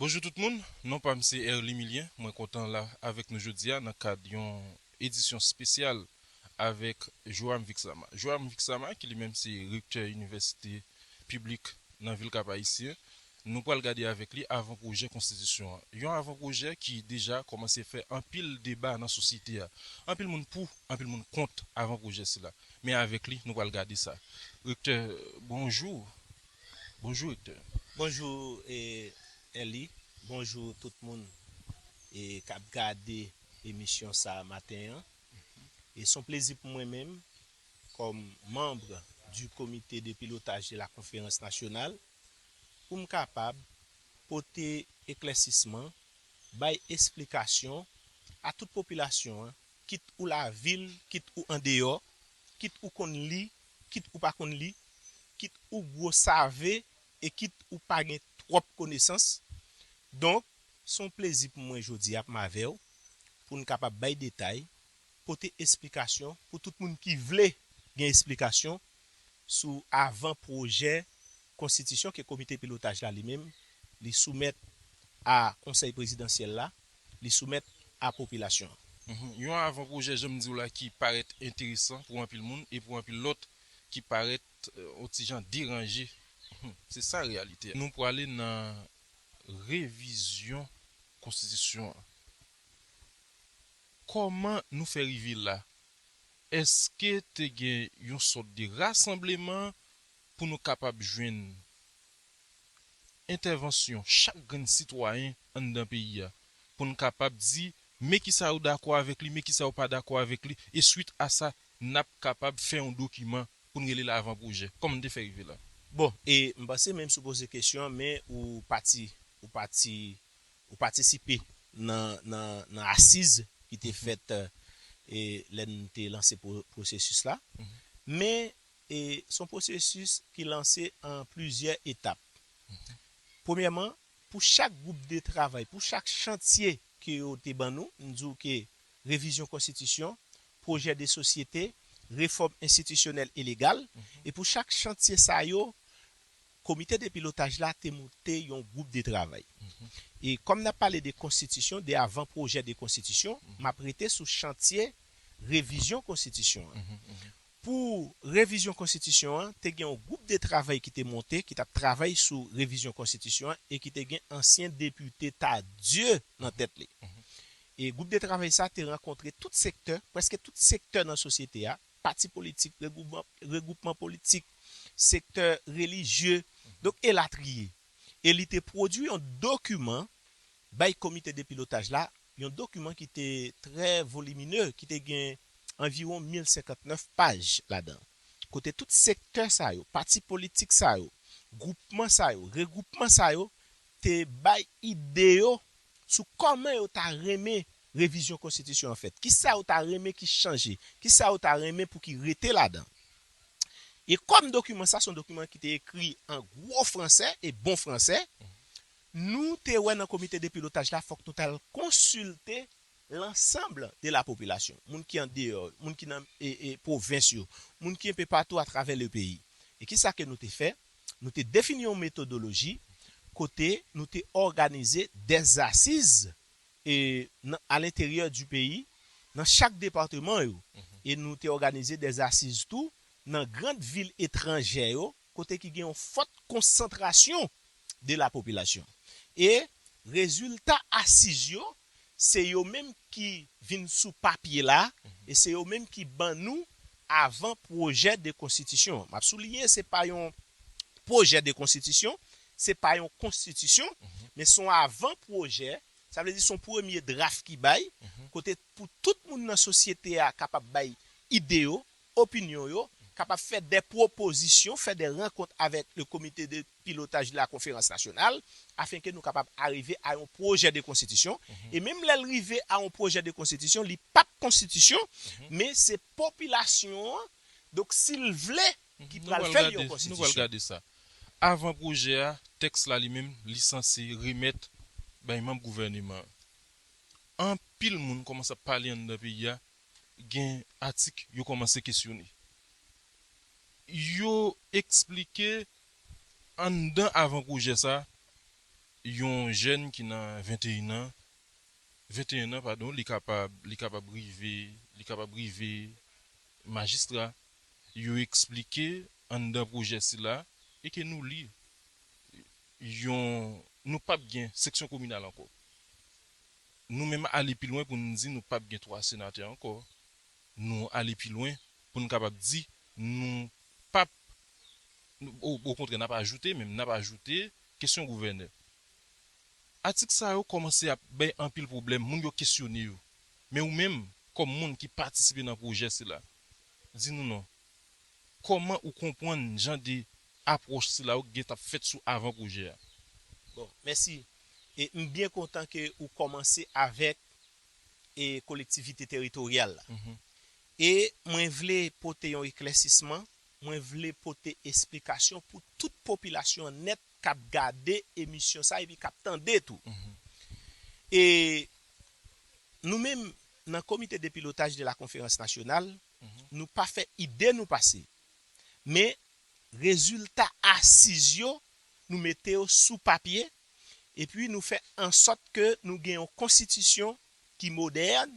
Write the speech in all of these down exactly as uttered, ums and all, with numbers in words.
Bonjou tout moun, non pa m se Erly Milien, mwen kontan la avèk nou jodi a nan kad yon edisyon espesyal avèk Joam Vixlama. Joam Vixlama, ki li menm se rektè inivèsite piblik nan vil Kap Ayisyen, nou pral gade avèk li avan pwojè konstitisyon an. Yon avan pwojè ki deja kòmanse fè anpil deba nan sosyete a. Anpil moun pou, anpil moun kont avan pwojè sila. Men avèk li, nou pral gade sa. Rektè, bonjou. Bonjou, Rektè. Bonjou, e, Erly. Bonjou tout moun, e, k ap gade emisyon sa a maten an. E se yon plezi pou mwen menm, kòm manm du comité de pilotage de la conférence nationale, pou m kapab pote eklèsisman, bay esplikasyon a tout popilasyon an, kit ou lavil, kit ou andeyò, kit ou konn li, kit ou pa konn li, kit ou gwo save, e kit ou pa gen twòp konesans. Donk, se yon plezi pou mwen jodi a pou m avè w, pou n kapab bay detay, pote esplikasyon pou tout moun ki vle gen esplikasyon sou avan pwojè konstitisyon ke komite pilotaj la li menm, li soumèt a Konsèy Prezidansyèl la, li soumèt a popilasyon an. Mhm. Yon avan pwojè, jan m di w la, ki parèt enteresan pou anpil moun e pou anpil lòt ki parèt, euh, yon ti jan deranje. Mhm. Se sa reyalite a. Nou prale nan revizyon konstitisyon an. Kòman nou fè rive la? Èske te gen yon sòt de rasanbleman pou nou kapab jwenn entèvansyon chak grenn sitwayen anndan peyi a, pou n kapab di, men kisa yo dakò avèk li, men kisa yo pa dakò avèk li, e swit a sa, n ap kapab fè yon dokiman pou n rele l avan pwojè, kòm n te fè rive la. Bon, e m panse menm si w poze kesyon an, men ou pati, ou pati, ou patisipe nan, nan, nan asiz ki te fèt, e, lè n te lanse pwo-, pwosesis la. Mhm. Men, e, se yon pwosesis ki lanse an plizyè etap. Mhm. Premyèman, pou chak gwoup de travay, pou chak chantye ke yo te ban nou, m di w ke revizyon konstitisyon, pwojè de sosyete, refòm enstitisyonèl e legal, mhm, e pou chak chantye sa yo, komite de pilotaj la te monte yon gwoup de travay. Mhm. E kòm n ap pale de konstitisyon, de avan pwojè de konstitisyon, mhm, m ap rete sou chantye revizyon konstitisyon an. Mhm, mhm. Pou revizyon konstitisyon an, te gen yon gwoup de travay ki te monte, ki t ap travay sou revizyon konstitisyon an e ki te gen ansyen depite Tardieu nan tèt li. Mhm. E gwoup de travay sa te rankontre tout sektè, prèske tout sektè nan sosyete a, pati politik, regoupman, regoupman politik, sektè relijye, donk elatriye. E li te pwodui yon dokiman bay komite de pilotaj la, yon dokiman ki te trè volimine, ki te gen anviwon mil senkantnèf paj ladan. Kote tout sektè sa yo, pati politik sa yo, gwoupman sa yo, regoupman sa yo, te bay ide yo sou kòman yo ta renmen revizyon konstitisyon an fèt. Kisa yo ta renmen ki chanje? Kisa yo ta renmen pou ki rete ladan? E kòm dokiman sa se yon dokiman ki te ekri an gwo fransè e bon fransè, nou te wè nan komite de pilotaj la, fòk nou t al konsilte l'ensemble de la population, moun ki andeyò, moun ki nan, e, e, pwovens yo, moun ki enpe patou atravè le peyi. E kisa ke nou te fè? Nou te defini yon metodoloji kote nou te òganize des assises, e, nan, à l'intérieur du pays, nan chak depatman yo. Mhm. E nou te òganize des assises tou nan grann vil etranjè yo, kote ki gen yon fòt konsantrasyon de la popilasyon. E rezilta asiz yo, se yo menm ki vin sou papye la, mhm, e se yo menm ki ban nou avan pwojè de konstitisyon. M ap souliye, se pa yon pwojè de konstitisyon, se pa yon konstitisyon, mhm, men se yon avan pwojè, sa vle di se yon premye draf ki bay, mhm, kote pou tout moun nan sosyete a kapab bay ide yo, opinyon yo, kapab fè de pwopozisyon, fè de rankont avèk le comité de pilotage de la conférence nationale, afin ke nou kapab arive a yon pwojè de konstitisyon. Mhm. E menm lè l rive a yon pwojè de konstitisyon, li p ap konstitisyon, mhm, men se popilasyon an, donk si l vle, ki, mhm, pral fè l yon konstitisyon. Nou pral gade sa. Avan pwojè a, tèks la li menm, li sanse remèt bay manm gouvèneman an. Anpil moun kòmanse ap pale anndan peyi a, gen atik yo kòmanse kesyone. Yo eksplike anndan avan pwojè sa, yon jèn ki nan venteyen an, venteyen an, padon, li kapab, li kapab rive, li kapab rive majistra. Yo eksplike anndan pwojè sila e ke nou li yon, nou p ap gen seksyon kominal ankò. Nou menm ale pi lwen pou n di nou p ap gen twa senatè ankò. Nou ale pi lwen pou n kapab di nou p ap, o, okontrè, n ap ajoute, menm n ap ajoute kesyon gouvènè. Atik sa yo kòmanse ap bay anpil pwoblèm, moun yo kesyone yo. Men ou menm, kòm moun ki patisipe nan pwojè sila, di nou non. Kòman ou konprann jan de apwòch sila yo ki gentan ap fèt sou avan pwojè a? Bon, mèsi. E m byen kontan ke ou kòmanse avèk e kolektivite teritoryal la. E mwen vle pote yon eklèsisman, mwen vle pote esplikasyon pou tout popilasyon an nèt k ap gade emisyon sa epi k ap tande tou. E nou menm, nan Comité de pilotage de la Conférence nationale, nou pa fè ide nou pase. Men rezilta asiz yo, nou mete yo sou papye, epi nou fè ansòt ke nou gen yon konstitisyon ki modèn,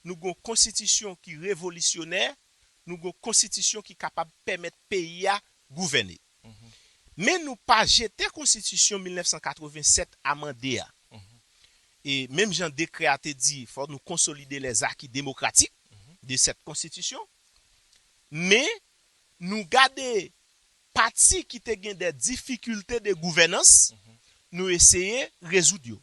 nou gen yon konstitisyon ki revolisyonè, nou gen yon konstitisyon ki kapab pèmèt peyi a gouvène. Men nou pa jete konstitisyon mil nèf san katreven sèt amande a. E menm jan dekrè a te di, fò nou konsolide les acquis démocratiques de cette constitution. Men nou gade pati ki te gen de difikilte de gouvènans, nou eseye rezoud yo.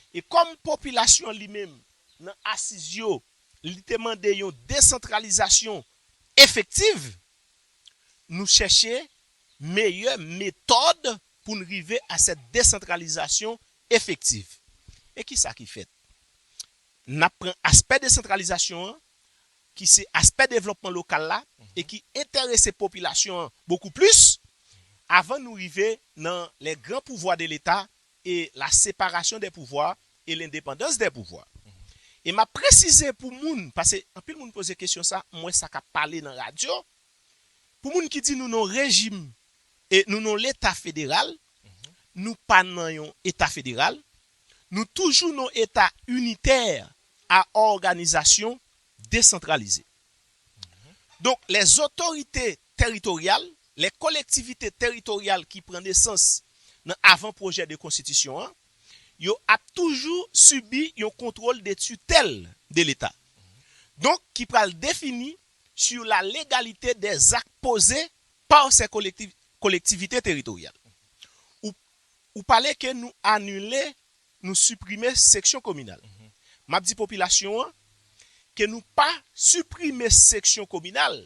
E kòm popilasyon li menm, nan asiz yo, li te mande yon desantralizasyon efektiv, nou chèche meyè metòd pou n rive a cette décentralisation effective. E kisa ki fèt? N ap pran aspè desantralizasyon an, ki se aspè devlòpman lokal la, e ki enterese popilasyon an bokou plis, avan nou rive nan les grands pouvoirs de l'État et la séparation des pouvoirs et l'indépendance des pouvoirs. E m ap presize pou moun, paske anpil moun poze kesyon sa, m wè sa k ap pale nan radyo, pou moun ki di nou nan rejim e nou nan leta federal, nou pa nan yon eta federal, nou toujou nan eta initè a òganizasyon desantralize. Donk, les autorités territoriales, les collectivités territoriales ki pran nesans nan avan pwojè de konstitisyon an, yo ap toujou sibi yon kontwòl de titèl de Leta. Donk, ki pral defini sur la légalité des actes posés par ces collecti- collectivités territoriales. Ou, ou pale ke nou anile, nou siprime seksyon kominal. M ap di popilasyon an ke nou pa siprime seksyon kominal,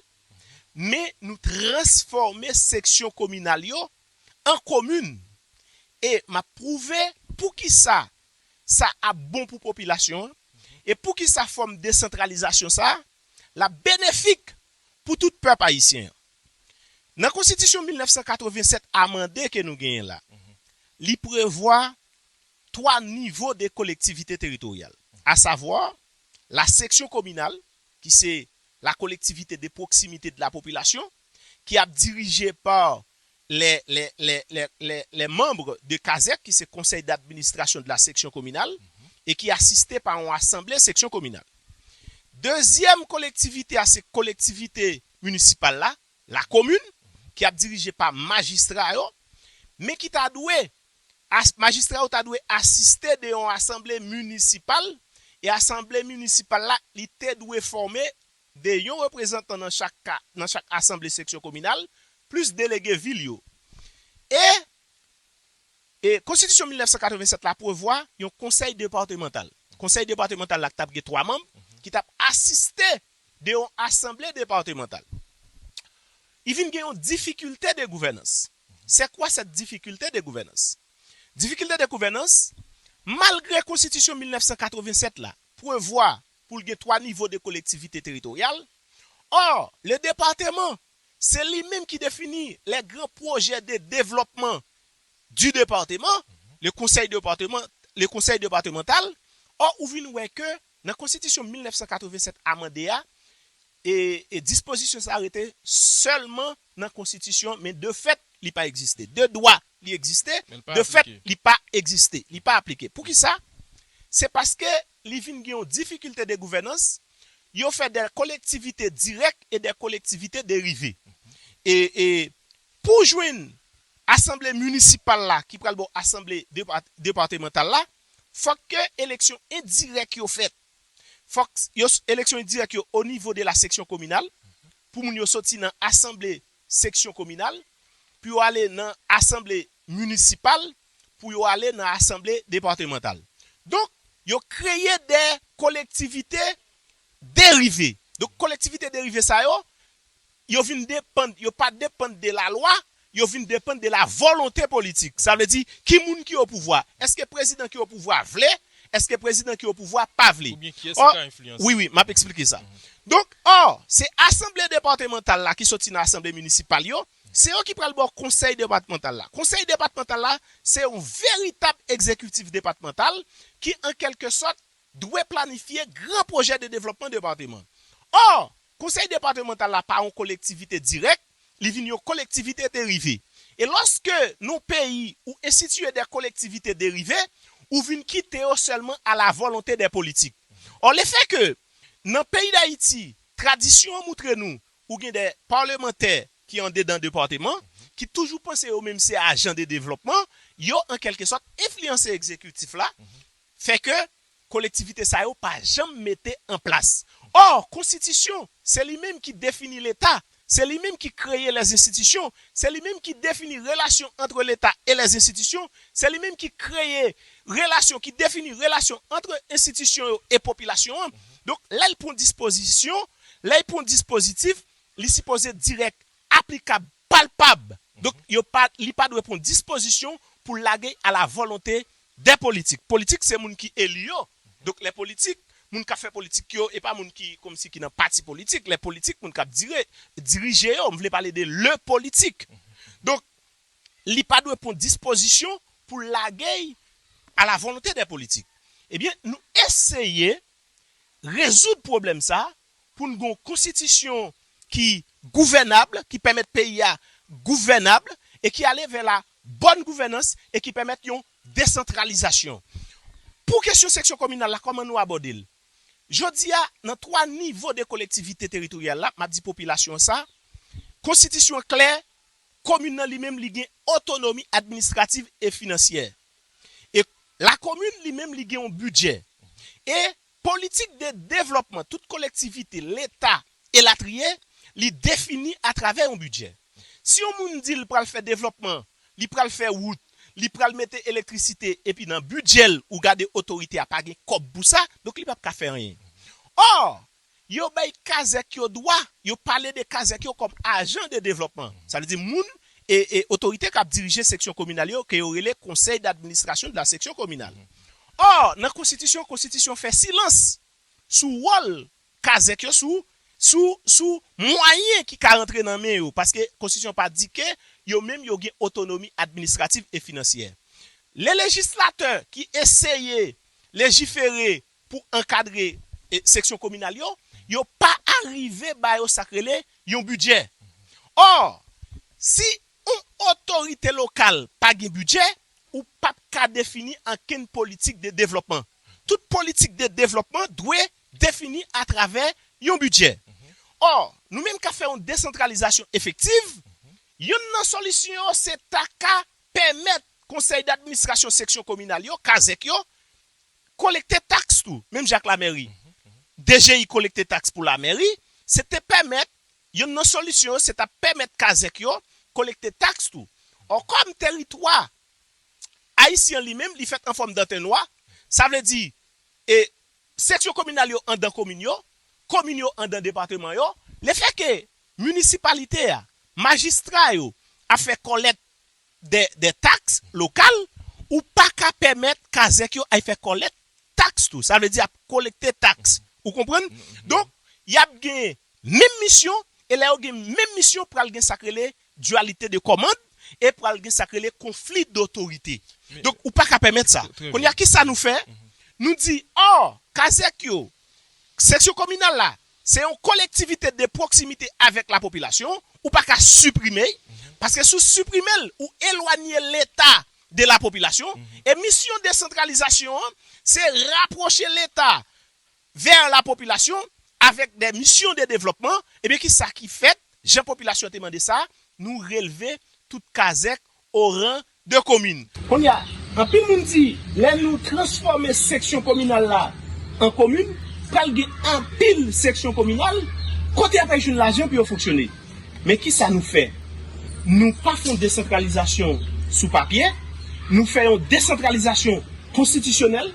men nou transfòme seksyon kominal yo an komin. E m ap pwouve poukisa sa ap bon pou popilasyon an, e poukisa fòm desantralizasyon sa a, l ap benefik pou tout pèp ayisyen an. Nan konstitisyon mil nèf san katreven sèt amande ke nou genyen la, li prevwa twa nivo de kolektivite teritoryal, à savoir la section communale, ki se la collectivité de proximité de la population, ki ap dirije pa les, les, les, les, les, les membres de CASEC, ki se Conseil d'administration de la section communale, e ki asiste pa yon asanble seksyon kominal. Dezyèm kolektivite a se kolektivite minisipal la, la komin, ki ap dirije pa majistra yo, men ki ta dwe, as, majistra yo ta dwe asiste de yon asanble minisipal, e asanble minisipal la, li te dwe fòme de yon reprezantan nan chak ka, nan chak asanble seksyon kominal, plis delege vil yo. E, e konstitisyon mil nèf san katreven sèt la prevwa yon konsèy depatmantal. Konsèy depatmantal la ki t ap gen twa manm, ki t ap asiste de yon asanble depatmantal. Li vin gen yon difikilte de gouvènans. C'est quoi cette difficulté de gouvernance? Difikilte de gouvènans, malgre konstitisyon mil nèf san katreven sèt la prevwa pou l gen twa nivo de kolektivite teritoryal, or, le département, se li menm ki defini les grands projets de développement du département, le conseil département, le conseil départemental, or, ou vin wè ke nan konstitisyon mil nèf san katreven sèt amande a, e, e dispozisyon sa rete sèlman nan konstitisyon, men de fèt, li pa egziste. De dwa, li egziste, de fèt, li pa egziste, li pa aplike. Poukisa? Se paske li vin gen yon difikilte de gouvènans, yo fè de kolektivite dirèk e de kolektivite derive. E, e pou jwenn asanble minisipal la ki pral ba w asanble depa- depatmantal la, fòk ke eleksyon endirèk yo fèt. Fòk yo eleksyon endirèk yo o nivo de la seksyon kominal, pou moun yo soti nan asanble seksyon kominal, pou yo ale nan asanble minisipal, pou yo ale nan asanble depatmantal. Donk, yo kreye de kolektivite derive. Donk, kolektivite derive sa yo, yo vin depann, yo pa depann de lalwa, yo vin depann de la volonte politik. Sa vle di, ki moun ki o pouvwa? Èske prezidan ki o pouvwa vle? Èske prezidan ki o pouvwa pa vle? Oubyen kiyès ki ka enfliyanse? Wi, wi, m ap eksplike sa. Donk, ò, se asanble depatmantal la ki soti nan asanble minisipal yo, se yo ki pral ba w konsèy depatmantal la. Konsèy depatmantal la, se yon veritab egzekitif depatmantal ki, an kèlke sòt, dwe planifye gran pwojè de devlòpman depatman. Ò, konsèy depatmantal la pa yon kolektivite dirèk, li vin yon kolektivite derive. E lòske nan yon peyi ou enstitiye de kolektivite derive, ou vin kite yo sèlman a la volonte de politik. Ò, lefètke nan peyi Dayiti, tradisyon an moutre nou, ou gen de palmantè ki andedan depatman, ki toujou panse yo menm se ajan de devlòpman, yo an kèlke sòt enfliyanse egzekitif la, fè ke kolektivite sa yo pa janm mete an plas. Ò, konstitisyon, se li menm ki defini Leta, se li menm ki kreye les institutions, se li menm ki defini relasyon ant Leta e les institutions, se li menm ki kreye relasyon, ki defini relasyon ant enstitisyon yo e popilasyon an. Donk, lè l pran dispozisyon, lè l pran dispozitif, li sipoze dirèk, aplikab, palpab. Donk, yo pa, li pa dwe pran dispozisyon pou lage a la volonte de politik. Politik, se moun ki eli yo. Donk, lè politik, moun k ap fè politik yo, e pa moun ki, kòmsi ki nan pati politik. Lè politik, moun k ap dire, dirije yo, m vle pale de le politik. Donk, li pa dwe pran dispozisyon pou lage a la volonte de politik. Ebyen, nou eseye rezoud pwoblèm sa pou n gen yon konstitisyon ki gouvènab, ki pèmèt peyi a gouvènab e ki ale vè la bòn gouvènans e ki pèmèt yon desantralizasyon. Pou kesyon seksyon kominal la, kòman nou abòde l? Jodi a, nan twa nivo de kolektivite teritoryal la, m ap di popilasyon sa, konstitisyon an klè, komin nan li menm li gen otonomi administrativ e finansyè. E lakomin li menm li gen yon bidjè. E politik de devlòpman tout kolektivite, Leta, elatriye, li defini atravè yon bidjè. Si yon moun di l pral fè devlòpman, li pral fè wout, li pral mete elektrisite, epi nan bidjè l, ou gade otorite a pa gen kòb pou sa, donk li p ap ka fè anyen. Ò, yo bay kazèk yo dwa, yo pale de kazèk yo kòm ajan de devlòpman. Sa vle di moun e, e otorite k ap dirije seksyon kominal yo, ke yo rele konsèy d'administration de la section communale. Ò, nan konstitisyon, konstitisyon fè silans sou wòl kazèk yo, sou, sou, sou mwayen ki ka rantre nan men yo, paske konstitisyon pa di ke yo menm yo gen otonomi administratif e finansyè. Le lejislatè ki eseye lejifere pou ankadre e, seksyon kominal yo, yo pa arive ba yo sa k rele yon bidjè. Ò, si yon otorite lokal pa gen bidjè, ou p ap ka defini ankenn politik de devlòpman. Tout politik de devlòpman dwe defini atravè yon bidjè. Ò, nou menm k ap fè yon desantralizasyon efektiv, youn nan solisyon yo se ta ka pèmèt konsèy d'administrasyon seksyon kominal yo, kazèk yo, kolekte taks tou, menm jan ak lamèri. D G I kolekte taks pou lamèri, se te pèmèt, youn nan solisyon yo, se t ap pèmèt kazèk yo kolekte taks tou. Ò, kòm teritwa ayisyen li menm, li fèt an fòm dantenwa, sa vle di, e, seksyon kominal yo anndan komin yo, komin yo anndan depatman yo, lefètke minisipalite a, majistra yo ap fè kòlèt de, de taks lokal, ou pa ka pèmèt kazèk yo al fè kòlèt taks tou. Sa vle di ap kolekte taks. Ou konprann? Donk, y ap gen menm misyon, e lè yo gen menm misyon, pral gen sa k rele dualité de commande, e pral gen sa k rele konfli dotorite. Donk, ou pa ka pèmèt sa. Kounye a, kisa nou fè? Nou di, ò, kazèk yo, seksyon kominal la, se yon kolektivite de pwoksimite avèk lapopilasyon, ou pa ka siprime l, Paske si w siprime l, ou elwanye Leta de la popilasyon. E misyon desantralizasyon an, se rapwoche Leta vè la popilasyon avèk de misyon de devlòpman. Ebyen, ki sa ki fèt? Jan popilasyon te mande sa, nou relve tout kazèk o ran de komin. Kounye a, anpil moun di, lè nou transfòme seksyon kominal la an komin, pral gen anpil seksyon kominal, kote y ap al jwenn lajan pou yo fonksyone. Men ki sa nou fè? Nou pa fè yon desantralizasyon sou papye, nou fè yon desantralizasyon konstitisyonèl,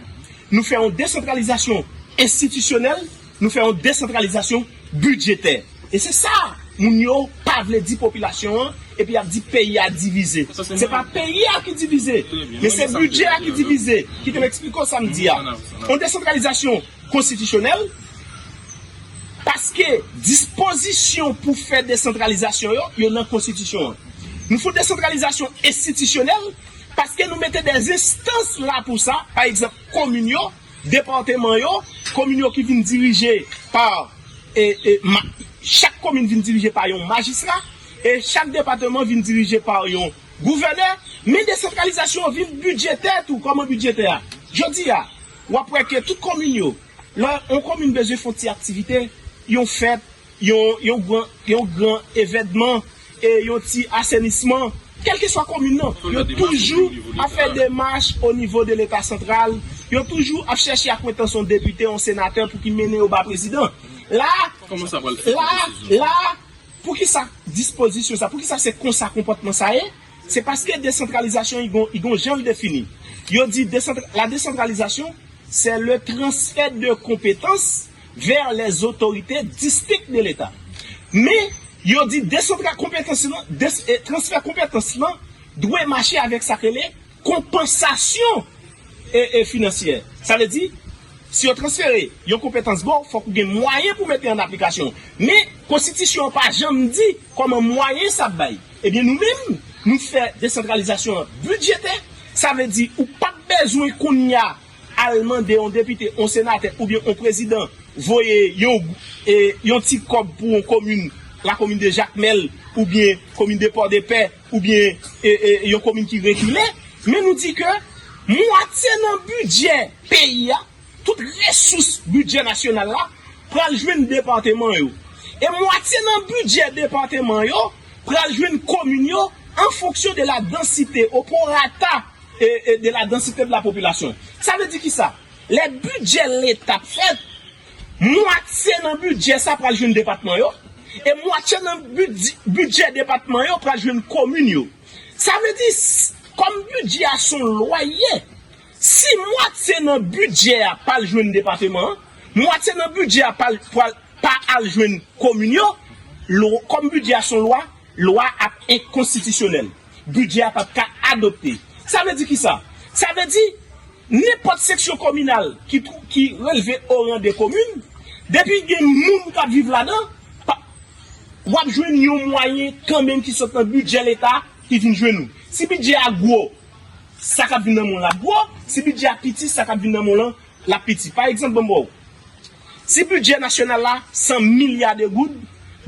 nou fè yon desantralizasyon enstitisyonèl, nou fè yon desantralizasyon bidjetè. E se sa moun yo pa vle di popilasyon an, epi y ap di peyi a divize. Se pa peyi a ki divize, men se bidjè a ki divize. Kite m eksplike w sa m di a. Yon desantralizasyon konstitisyonèl, paske dispozisyon pou fè desantralizasyon yo, yo nan konstitisyon an. Nou fè desantralizasyon enstitisyonèl, paske nou mete de enstans la pou sa, pa egzanp, komin yo, depatman yo, komin yo ki vin dirije pa, e, e, ma, chak komin vin dirije pa yon majistra, e chak depatman vin dirije pa yon gouvènè, men desantralizasyon an vin bidjetè tou, kòman bidjetè a? Jodi a, w ap wè ke tout komin yo, lè yon komin bezwen fè yon ti aktivite, yon fèt, yon, yon gran, yon gran evènman, e yon ti asenisman, kèlkeswa komin nan, yo toujou ap fè demach o nivo de Leta santral, yo toujou ap chèche akwentans yon depite, yon senatè pou ki mennen yo ba prezidan. La, la, la, poukisa dispozisyon sa, poukisa se konsa konpòtman sa ye? Se paske desantralizasyon, i gon, i gon jan l defini. Yo di desantra-, la décentralisation, c'est le transfert de compétences vers les autorités distinctes de l'État. Men, yo di desantra-, konpetans lan, des-, e, transfè konpetans lan dwe mache avèk sa k rele konpansasyon e, e finansyè. Sa vle di, si yo transfere yon konpetans ba w, fòk ou gen mwayen pou mete an aplikasyon. Men, konstitisyon an pa janm di kòman mwayen sa ap bay. Ebyen, nou menm, nou fè desantralizasyon an bidjetè. Sa vle di, ou p ap bezwen kounye a al mande yon depite, yon senatè oubyen yon prezidan voye yon, e, yon ti kòb pou yon komin, la commune de Jakmèl oubyen komin de Pòdepè oubyen, e, e, yon komin ki rekile. Men nou di ke mwatye nan bidjè peyi a, tout resous bidjè nasyonal la pral jwenn depatman yo. E mwatye nan bidjè depatman yo pral jwenn komin yo an fonksyon de la densité, au prorata, e, e, de la densité de la population. Sa vle di kisa? Lè bidjè Leta ap fèt, mwatye nan bidjè sa pral jwenn depatman yo, e mwatye nan bidj-, bidjè depatman yo pral jwenn komin yo. Sa vle di, s-, kòm bidjè a se yon lwa l ye, si mwatye nan bidjè a pral jwenn depatman an, mwatye nan bidjè a pral, pral, pa al jwenn komin yo, lo-, kòm bidjè a se yon lwa, lwa a ap enkonstitisyonèl. Bidjè a p ap ka adopte. Sa vle di kisa? Sa vle di, nenpòt seksyon kominal ki twou-, ki relve o ran de komin, depi gen moun k ap viv ladan, pa, w ap jwenn yon mwayen kanmenm ki sot nan bidjè Leta ki vin jwenn ou. Si bidjè a gwo, sa k ap vin nan men w lan ap gwo. Si bidjè a piti, sa k ap vin nan men w lan, l ap piti. Pa egzanp, ban m ba w. Si bidjè nasyonal la, san milya de goud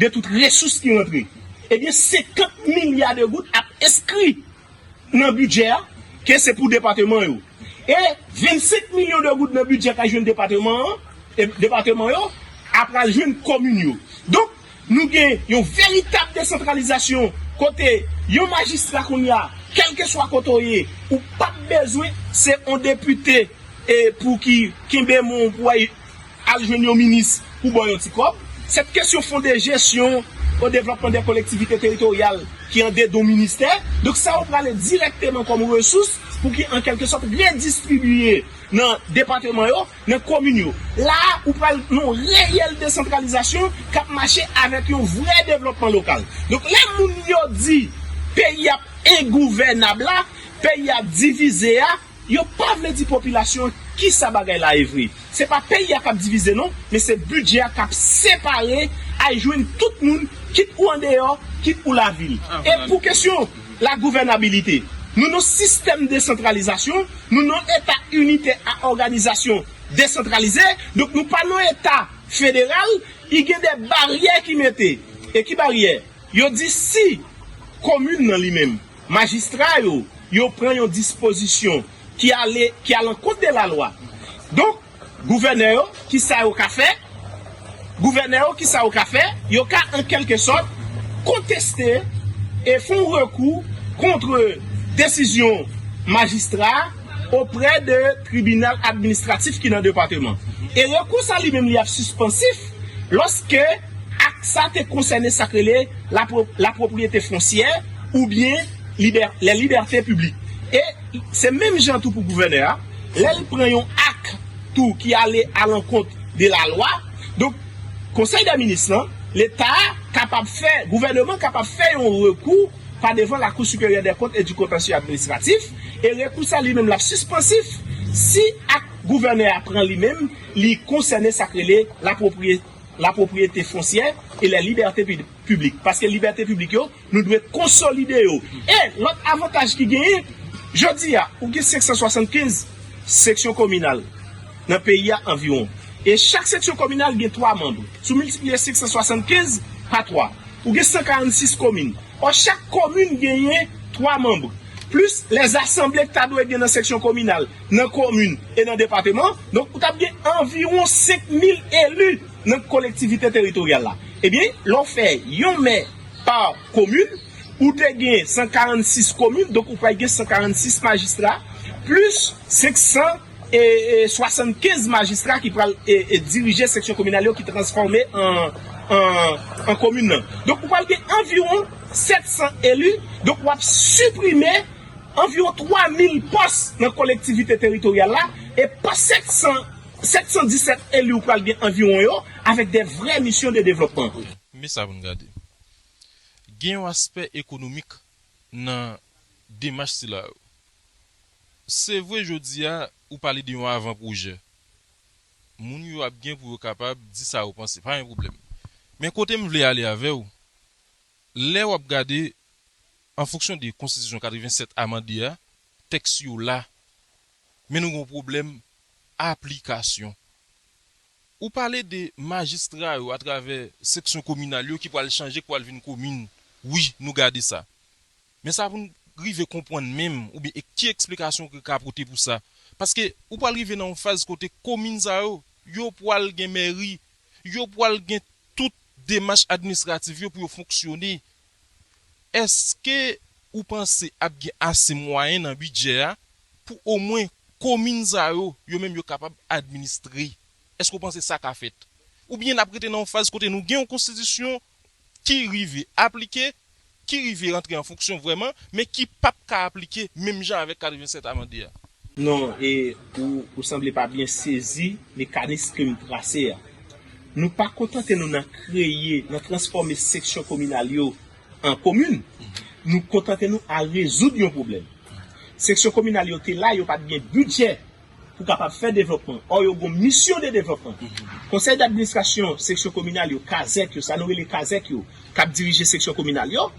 de tout resous ki rantre, ebyen, senkant milya de goud ap enskri nan bidjè a, ke se pou depatman yo. E vennsenk milyon de goud nan bidjè k al jwenn depatman an, e depatman yo, ap al jwenn komin yo. Donk, nou gen yon veritab desantralizasyon kote yon majistra kounye a, kèlkeswa kote w ye, ou p ap bezwen se yon depite, e, pou ki kenbe men w pou w al jwenn yon minis pou ba w yon ti kòb. Cette question fondée gestion au développement des collectivités territoriales ki an dedan ministè. Donk, sa yo prale dirèkteman kòm resous pou ki, an kèlkesòt, redistribiye nan depatman yo, nan komin yo. La a, ou pral nan yon reyèl desantralizasyon k ap mache avèk yon vrè devlòpman lokal. Donk, lè moun yo di peyi ap engouvènab la, peyi ap divize a, yo pa vle di popilasyon an kisa bagay la ye vre. Se pa peyi a k ap divize non, men se bidjè a k ap separe, al jwenn tout moun, kit ou andeyò, kit ou lavil. E pou kesyon la gouvènabilite, nou nan sistèm desantralizasyon, nou nan eta inite a òganizasyon desantralize, donk nou pa nan eta federal, i gen de baryè ki mete. E ki baryè? Yo di si komin nan li menm, majistra yo, yo pran yon dispozisyon ki ale, ki alankont de lalwa. Donk, gouvènè yo, ki sa yo ka fè? Gouvènè yo, ki sa yo ka fè? Yo ka, an kèlke sòt, konteste e fè yon rekou kont desizyon majistra oprè de tribinal administratif ki nan depatman. E rekou sa li menm li ap sispansif lòske ak sa te konsène sa k rele lapro- lapwopriyete fonsyè oubyen libè- les libertés publiques. E se menm jan tou pou gouvènè a, lè l pran yon ak tou ki ale alankont de lalwa, donk Konsèy dè minis lan, Leta kapab fè, gouvènman kapab fè yon rekou pa devan Lakou Siperyè dè Kont e di Kontansye Administratif, e rekou sa li menm l ap sispansif si ak gouvènè a pran li menm, li konsène sa k rele lapwopriye- lapwopriyete fonsyè e les libertés pib- piblik. Paske libète piblik yo, nou dwe konsolide yo. E lòt avantaj ki genyen, jodi a, ou gen senk san swasannkenz seksyon kominal nan peyi a anviwon. E chak seksyon kominal gen twa manm. Si w miltipliye senk san swasannkenz pa twa, ou gen san karannsis komin. Ò, chak komin genyen twa manm. Plis lè zasanble k ta dwe gen nan seksyon kominal, nan komin e nan depatman, donk ou t ap gen anviwon senk mil eli nan kolektivite teritoryal la. Ebyen, lè w fè yon mè pa komin, ou te gen san karannsis komin, donk ou pral gen san karannsis majistra, plis senk san e, e swasannkenz majistra ki pral e, e dirije seksyon kominal yo ki transfòme an, an, an komin nan. Donk, ou pral gen anviwon sèt san eli, donk w ap siprime anviwon twa mil pòs nan kolektivite teritoryal la, e pa sèt san, sèt san disèt eli ou pral gen anviwon yo, avèk de vrè misyon de devlopman. Men sa pou n gade. Gen yon aspè ekonomik nan demach sila yo. Se vre, jodi a, ou pale de yon avan pwojè. Moun yo ap gen pou yo kapab di sa yo panse, pa gen pwoblèm. Men kote m vle ale avè w, lè w ap gade, an fonksyon de Konstitisyon katrevennsèt amande a, tèks yo la, men nou gen yon pwoblèm aplikasyon. Ou pale de majistra yo atravè seksyon kominal yo ki pral chanje, ki pral vin komin. Wi, nou gade sa. Men sa pou n rive konprann menm, oubyen e ki eksplikasyon ki ka pote pou sa? Paske ou pral rive nan yon faz kote komin sa yo, yo pral gen mèri, yo pral gen tout demach administratif yo pou yo fonksyone. Èske ou panse ap gen ase mwayen nan bidjè a pou omwen komin sa yo, yo menm yo kapab administre? Èske ou panse sa ka fèt? Oubyen n ap rete nan yon faz kote nou gen yon konstitisyon ki rive aplike, ki rive rantre an fonksyon vrèman, men ki p ap ka aplike menm jan avèk katrevennsèt amande a? Non, e ou, ou sanble pa byen sezi mekanis ke m trase a. Nou pa kontante nou nan kreye, nan transfòme seksyon kominal yo an komin. Nou kontante nou a rezoud yon pwoblèm. Seksyon kominal yo te la, yo pa t gen bidjè pou kapab fè devlopman. Ò, yo gon misyon de devlopman. Konsèy d'administrasyon seksyon kominal yo, kazèk yo, sa nou rele kazèk yo, k ap dirije seksyon kominal yo,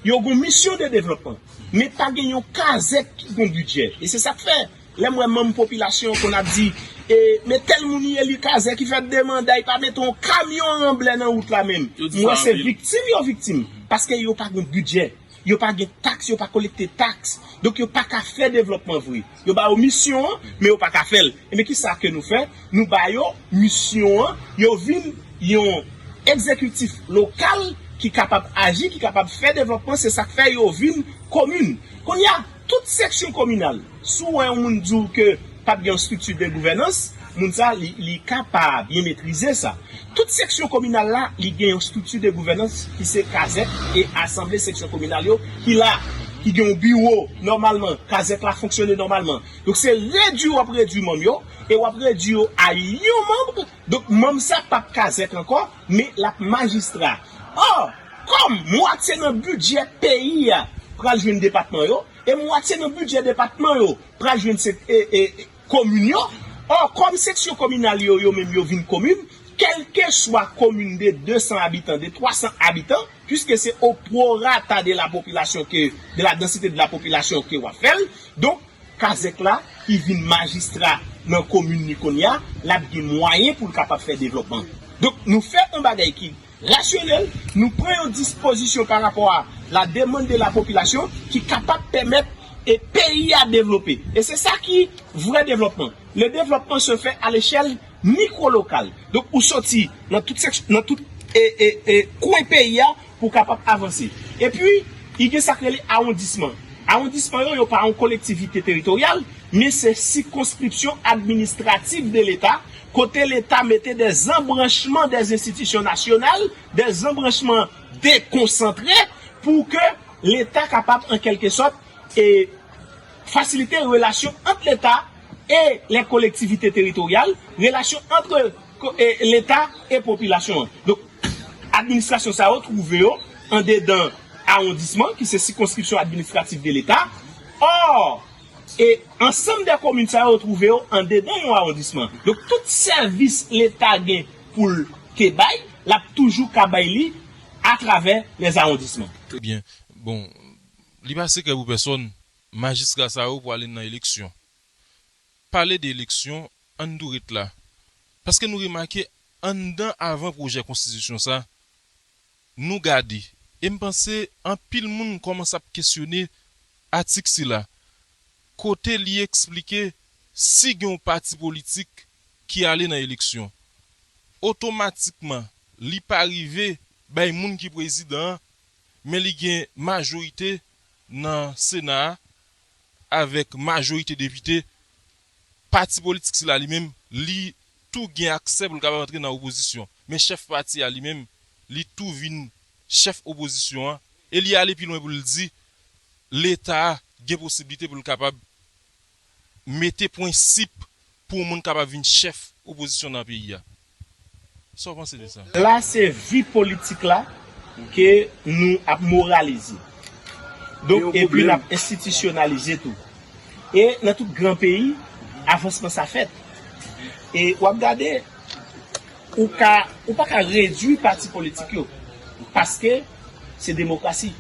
yo gon misyon de devlopman. Men pa gen yon kazèk ki gon bidjè. E se sa k fè, lè m wè manm popilasyon an konn ap di, e, men tèl moun li ye, li kazèk, li fè de manda, li pa mete yon kamyon anblè nan wout la menm. M wè se viktim yo viktim. Paske yo pa gon bidjè. Yo pa gen taks, yo pa kolekte taks. Donk, yo pa ka fè devlòpman vre. Yo ba yo misyon an, men yo pa ka fè l. Ebyen, ki sa ke nou fè? Nou ba yo misyon an, yo vin yon egzekitif lokal ki kapab aji, ki kapab fè devlòpman. Se sa k fè yo vin komin. Kounye a, tout seksyon kominal, si w wè yon moun di w ke p ap gen yon estrikti de gouvènans, moun sa, li, li ka pa byen metrize sa. Tout seksyon kominal la, li gen yon estrikti de gouvènans ki se kazèk e asanble seksyon kominal yo ki la, ki gen yon biwo nòmalman, kazèk la fonksyone nòmalman. Donk, se redui w ap redui manm yo, e w ap redui yo a yon manm. Donk, manm sa p ap kazèk ankò, men l ap majistra. Ò, kòm mwatye nan bidjè peyi a pral jwenn depatman yo, e mwatye nan bidjè depatman yo pral jwenn se, e, e, komin yo. Ò, kòm seksyon kominal yo, yo menm yo vin komin, kèlkeswa komin de de san abitan, de twa san abitan, puiske se au prorata de la population que, de la densité de la population que w ap fè l. Donk, kazèk la, ki vin majistra nan komin li kounye a, l ap gen mwayen pou l kapab fè devlòpman. Donk, nou fè yon bagay ki rasyonèl, nou pran yon dispozisyon pa rapò a la demande de la population ki kapab pèmèt e peyi a devlope. E se sa ki vrè devlòpman. Le développement se fait à l'échelle micro-locale. Donk, ou soti nan tout sèk-, nan tout e, e, e, kwen peyi a pou w kapab avanse. Epi, i gen sa k rele awondisman. Awondisman yo, yo pa yon kolektivite teritoryal, men se sikonskripsyon administratif de Leta, kote Leta mete des embranchements des institutions nationales, des embranchements déconcentrés, pou ke Leta kapab, an kèlke sòt, e fasilite relasyon ant Leta e les collectivités territoriales, relasyon ant ko- e Leta e popilasyon an. Donk, administrasyon sa yo twouve yo andedan awondisman, ki se sikonskripsyon administratif de Leta. Ò, e ansanm de komin sa yo twouve yo andedan yon awondisman. Donk, tout sèvis Leta gen pou l te bay, l ap toujou ka bay li atravè les arrondissements. Trè byen. Bon, li pa sekrè pou pèsonn, majistra sa yo pwale nan eleksyon. Pale de eleksyon, ann tou ret la. Paske nou remake anndan avan pwojè konstitisyon sa, nou gade, e m panse anpil moun kòmanse ap kesyone atik sila, kote li eksplike si gen yon pati politik ki ale nan eleksyon, otomatikman li pa rive bay moun ki prezidan an, men li gen majorite nan Sena a, avèk majorite depite, pati politik sila li menm, li tou gen aksè pou l kapab antre nan opozisyon. Men chèf pati a li menm, li tou vin chèf opozisyon an, e li ale pi lwen pou l di, Leta a gen posiblite pou l kapab mete prensip pou yon moun kapab vin chèf opozisyon nan peyi a. Sa w panse de sa? La, se vi politik la ke nou ap moralize. Donk, epi n ap enstitisyonalize tou. E nan tout gran peyi, avansman sa fèt. E w ap gade, ou ka, ou pa ka redwi pati politik yo, paske se demokrasi.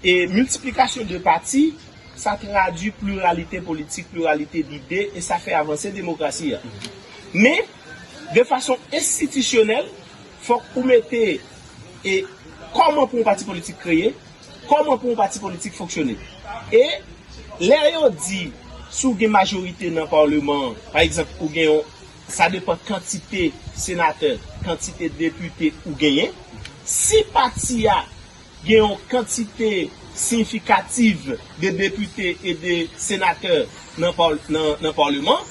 E miltiplikasyon de pati, sa tradwi pliralite politik, pliralite dide, e sa fè avanse demokrasi a. Men, de fason enstitisyonèl, fòk ou mete e kòman pou yon pati politik kreye, kòman pou yon pati politik fonksyone. E lè yo di, si w gen majorite nan paleman an, pa egzanp, ou gen yon, sa depann kantite senatè, kantite depite ou genyen. Si pati a gen yon kantite siyifikatif de depite e de senatè nan, nan, nan paleman,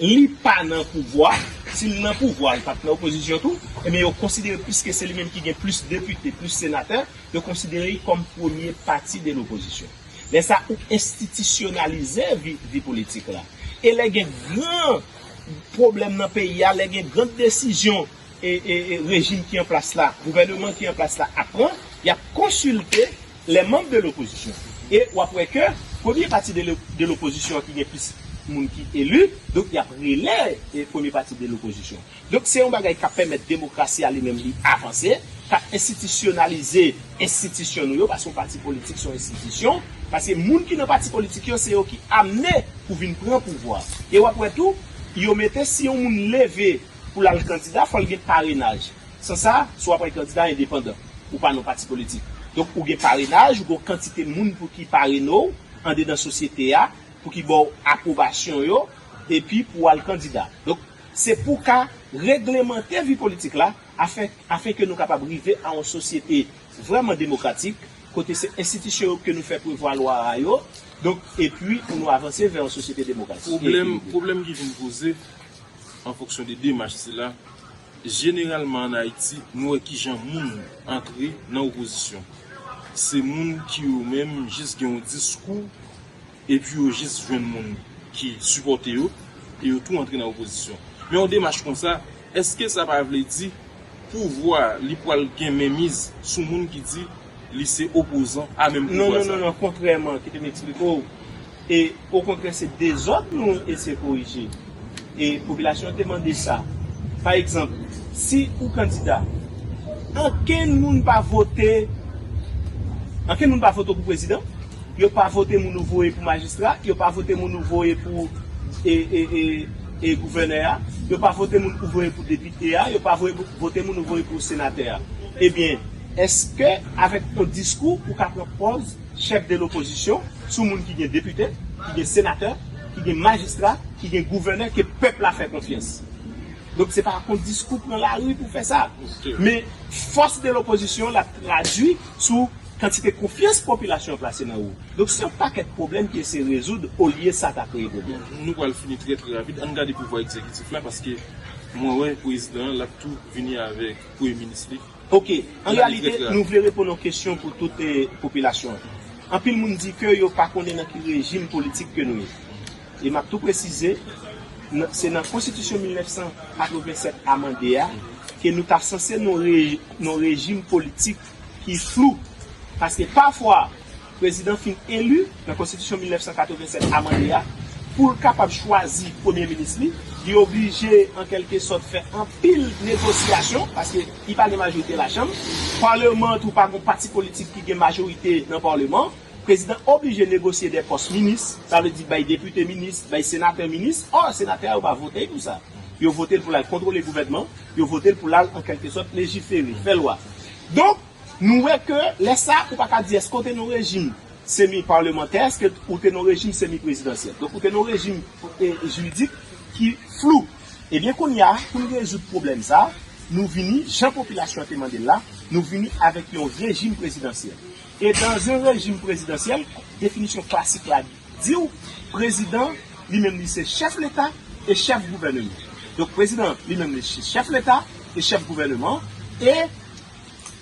li pa nan pouvwa. Si l nan pouvwa, li pa t nan opozisyon tou, ebyen yo konsidere, piske se li menm ki gen plis depite, plis senatè, yo konsidere li kòm premye pati de lopozisyon. Lè sa, ou enstitisyonalize vi, vi politik la. E lè gen gran pwoblèm nan peyi a, lè gen gran desizyon e, e, e rejim ki an plas la, gouvèneman ki an plas la ap pran, y ap konsilte les membres de l'opposition. E w ap wè ke premye pati de, de lopozisyon an ki gen plis moun ki eli, donk y ap rele e premye pati de lopozisyon. Donk se yon bagay k ap pèmèt demokrasi a li menm li avanse, k ap enstitisyonalize enstitisyon nou yo, paske yon pati politik se yon enstitisyon, paske moun ki nan pati politik yo, se yo ki amne pou vin pran pouvwa. E w ap wè tou, yo mete si yon moun leve pou l al kandida, fò l gen parenaj. San sa, si w ap al kandida endepandan, ou pa nan pati politik. Donk, ou gen parenaj, ou gen yon kantite moun pou ki parene w andedan sosyete a, pou ki ba w apwobasyon yo, epi pou w al kandida. Donk, se pou ka reglemante vi politik la, afen, afen ke nou kapab rive a yon sosyete vrèman demokratik, kote se enstitisyon yo ke nou fè prevalwa a yo, donk, epi pou nou avanse vè yon sosyete demokratik. Pwoblèm, pwoblèm ki vin poze, an fonksyon de demach sila, jeneralman ann Ayiti, nou wè kijan moun antre nan opozisyon. Se moun ki yo menm jis gen yon diskou, epi yo jis jwenn moun ki sipòte yo, e yo tou antre nan opozisyon. Men yon demach konsa, èske sa pa vle di pouvwa li pral gen menmiz sou moun ki di li se opozan a menm pouvwa sa? Non, non, non, non, kontrèman, kite m eksplike w. E okontrè, se dezòd nou eseye korije. E popilasyon an te mande sa. Pa egzanp, si ou kandida, ankenn moun pa vote, ankenn moun pa vote w pou prezidan, yo pa vote moun ou voye pou majistra, yo pa vote moun ou voye pou e, e, e, e gouvènè a, yo pa vote moun ou voye pou depite a, yo pa voye, vote moun ou voye pou senatè a. Ebyen, èske avèk yon diskou ou ka pran pòz chèf de lopozisyon sou moun ki gen depite, ki gen senatè, ki gen majistra, ki gen gouvènè ke pèp la fè konfyans? Donk se pa ak yon diskou pran lari pou fè sa. Men fòs de lopozisyon l ap tradui sou kantite konfyans popilasyon an plase nan ou. Donk se yon pakèt pwoblèm ki eseye rezoud olye sa ta kreye pwoblèm. Nou pral fini trè trè rapid. Ann gade pouvwa egzekitif la paske mwen wè prezidan an l ap tou vini avèk premye minis li. Ok, an reyalite nou vle reponn yon kesyon pou tout popilasyon an. Anpil moun di ke yo pa konnen nan ki rejim politik ke nou ye. E m ap tou presize, se nan konstitisyon mil nèf san katreven sèt amande a ke nou ta sanse nan yon rejim politik ki flou. Paske pafwa prezidan fin eli nan konstitisyon mil nèf san katreven sèt amande a, pou l kapab chwazi premye minis li, li oblije an kèlke sòt fè anpil negosyasyon paske li pa gen majorite lachanm. Paleman an tou pa gen pati politik ki gen majorite nan paleman. Prezidan oblije negosye de pòs minis, sa vle di bay depite minis, bay senatè minis. Ò, senatè a yo pa vote l pou sa. Yo vote l pou l al kontwole gouvènman, yo vote l pou l al an kèlke sòt lejifere, fè lwa. Donk, nou wè ke lè sa ou pa ka di èske w te nan yon rejim semi palmantè, èske ou te nan yon rejim semi prezidansyèl. Donk ou te nan yon rejim jiridik ki flou. Ebyen kounye a, pou n rezoud pwoblèm sa, nou vini, jan popilasyon an te mande l la, nou vini avèk yon rejim prezidansyèl. E dans un régime présidentiel, definisyon klasik la di w, prezidan li menm li se chèf leta e chèf gouvèneman. Donk prezidan li menm li se chèf leta e chèf gouvèneman. E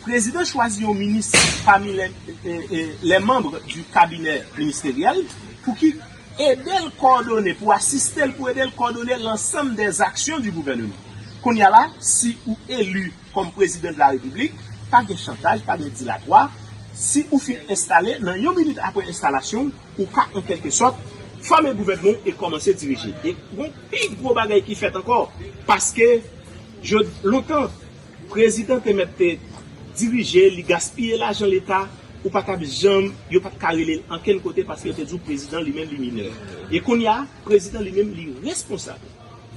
prezidan chwazi yon minis pami les membres du cabinet ministériel pou ki ede l kòdone, pou asiste l, pou ede l kòdone l'ensemble des actions du gouvernement. Kounye a la, si ou eli kòm prezidan de la repiblik, pa gen chantaj, pa gen dilatwa. Si ou fin enstale, nan yon minit apre enstalasyon w, ou ka an kèlke sòt fòme gouvènman w e kòmanse dirije. E yon pi gwo bagay ki fèt ankò, paske lontan prezidan te mèt te dirije, li gaspiye lajan leta, ou pa t ap janm, yo pa t ka rele l ankenn kote paske yo te di w prezidan li menm li minè. E kounye a, prezidan li menm li responsab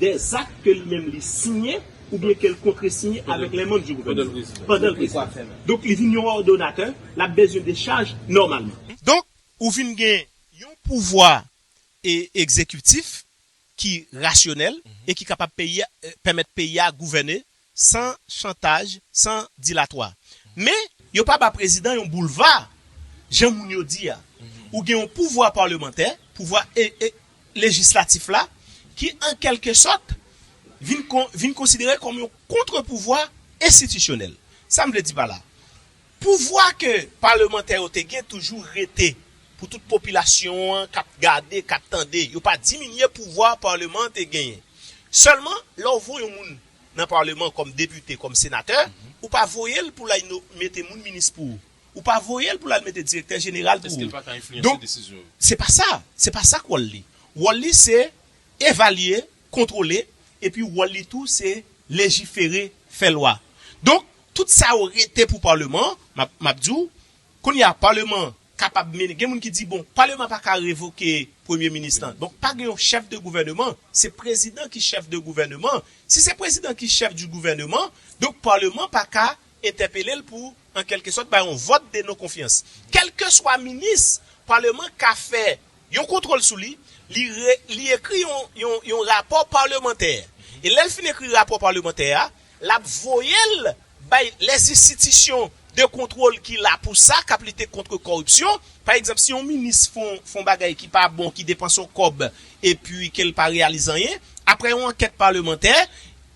dè zak ke li menm li siyen oubyen ke l kontresiyen avèk lè manm di gouvènman pandan l prezidan. Donk li vin yon òdonatè, l ap bezwen dechaj nòmalman. Donk ou vin gen yon pouvwa e egzekitif ki rasyonèl e ki kapab peyi a, pèmèt peyi a gouvène san chantaj, san dilatwa. Men yo pa ba prezidan yon boulva jan moun yo di a. Ou gen yon pouvwa palmantè, pouvwa e, e, lejislatif la, ki an kèlke sòt vin, kon, vin konsidere kòm yon kontrepouvwa enstitisyonèl. Sa m vle di pa la? Pouvwa ke palmantè yo te gen toujou rete pou tout popilasyon an k ap gade, k ap tande. Yo pa diminye pouvwa palman an te genyen. Sèlman, lè w voye yon moun nan palman kòm depite, kòm senatè, ou pa voye l pou l al mete moun minis pou ou. Ou pa voye l pou l al mete direktè jeneral pou ou. Donk, se pa sa. Se pa sa k wòl li. Wòl li se evalye, kontwole, epi wòl li tou se lejifere, fè lwa. Donk, tout sa yo rete pou palman an, m ap, m ap di w, kounye a, palman an kapab mennen, gen moun ki di, bon, palman an pa ka revoke premye minis lan. Donk, pa gen yon chèf de gouvènman, se prezidan ki chèf de gouvènman. Si se prezidan ki chèf di gouvènman, donk palman an pa ka entèpele l pou, an kèlke sòt, bay yon vòt de non konfyans. Kèlkeswa minis, palman an ka fè yon kontwòl sou li, li, re, li ekri yon, yon, yon rapò palmantè. E lè l fin ekri rapò palmantè a, l ap voye l bay lèzenstitisyon de kontwòl ki la pou sa, k ap lite kont kòripsyon. Pa egzanp, si yon minis fè yon, fè yon bagay ki pa bon, ki depanse yon kòb, epi ke l pa reyalize anyen, apre yon ankèt palmantè,